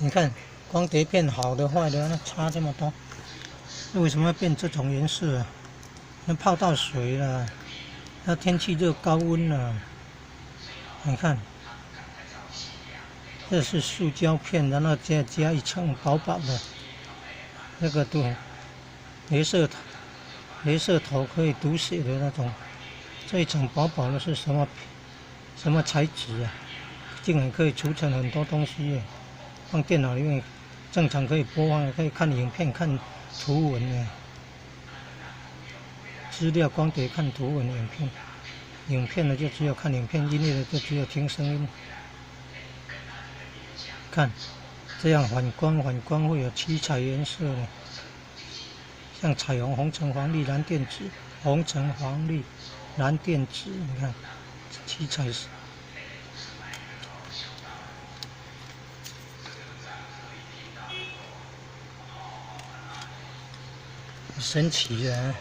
你看光碟片好的壞的，那差這麼多，那為什麼會變這種顏色啊？那泡到水了，那天氣熱高溫了。你看，這是塑膠片，然後再加一層薄薄的，那個讀鐳射鐳射頭可以讀寫的那種。這一層薄薄的是什麼什麼材質啊？竟然可以儲存很多東西，放電腦裡面正常可以播放，可以看影片、看圖文的資料，光碟看圖文影片，影片呢就只有看影片，音樂的就只有聽聲音。看，這樣反光反光會有七彩顏色的，像彩虹、紅橙黃綠藍靛紫，紅橙黃綠藍靛紫，你看七彩色。神奇啊！